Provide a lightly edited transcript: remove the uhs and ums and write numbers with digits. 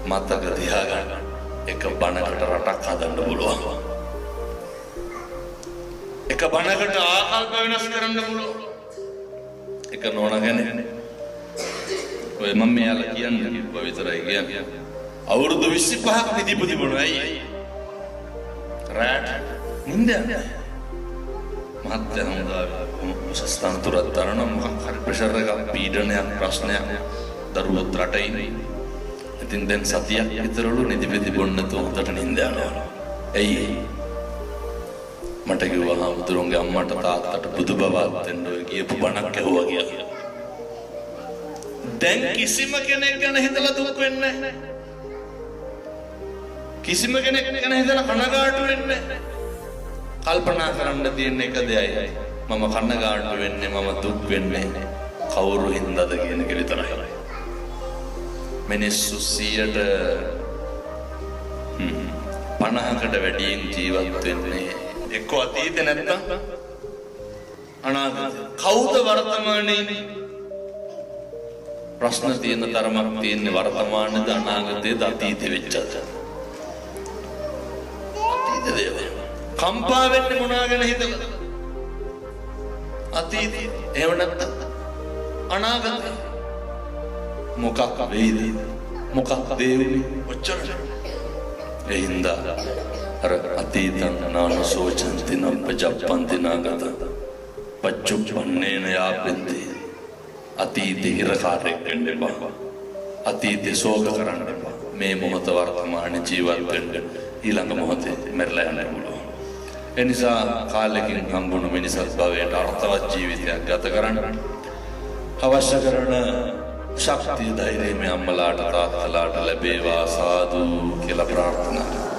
මතක තියාගන්න. එක බණකට රටක් හදන්න පුළුවන්. එක බණකට ආකල්ප වෙනස් කරන්න පුළුවන්. එක නෝනා කෙනෙක්. ඔය මම මෙයාලා කියන්න කිව්වා විතරයි කියන්නේ. අවුරුදු 25ක් නිදිපු තිබුණා. ඇයි? රැට නින්ද යන්නේ. මහත්ය හමුදාවේ උසස් තනතුරක් දරන මොකක් හරි ප්‍රෙෂර් එකක්, පීඩනයක්, ප්‍රශ්නයක්, දරුවොත් රටේ ඉන්නේ. ඉතින් දැන් සතියක් විතරලු නිදිපෙදි බොන්න නැතුව හොඳට නින්ද යනවා. ඇයි? මට කිව්වා හාමුදුරුවන්ගේ අම්මට තාත්තට බුදු බවත් දෙන්න ඔය කියපු බණක් ඇහුවා කියලා. දැන් කිසිම කෙනෙක් ගැන හිතලා දුක් වෙන්නේ නැහැ. කිසිම කෙනෙක් ගැන හිතලා කනගාටු වෙන්නේ නැහැ. කල්පනා කරන්න තියෙන එක දෙයයි. මම කනගාටු වෙන්නේ, මම දුක් වෙන්නේ කවුරු හින්දාද කියන එක විතරයි. මිනිස්සු 50%කට වැඩියෙන් ජීවත් වෙන්නේ එක්ක අතීතේ නැත්තම් අනාගතේ. කවුද වර්තමානයේ ඉන්නේ? ප්‍රශ්න තියෙන තරමක් තියෙන්නේ වර්තමානයේද අනාගතයේද අතීතේ වෙච්චද? අතීත දේවල්. කම්පා වෙන්නේ මොනවා ගැන හිතලාද? අතීතේ. එහෙම නැත්තම් අනාගතේ. මොකක් වෙයිද? මොකක් දේ වුනේ? ඔච්චර. ඒ හින්දා අර අතීතං නානුසෝචන්ති නප්පජප්පන්ති නාගතං පච්චුප්පන්නේන යාපෙන්ති. අතීතේ හිරකාරයෙක් වෙන්න එපා. අතීතේ ශෝක කරන්න එපා. මේ මොහොත වර්තමාන ජීවත් වෙන්න, ඊළඟ මොහොතේ මැරලා යන්න පුළුවන්. ඒ නිසා කාලෙකින් හම්බුණු මිනිසත් භවයට අර්ථවත් ජීවිතයක් ගත කරන්න අවශ්‍ය කරන ශක්තිය, ධෛර්යය මේ අම්මලාට තාත්තලාට ලැබේවා, සාදු කියලා ප්‍රාර්ථනා කරනවා.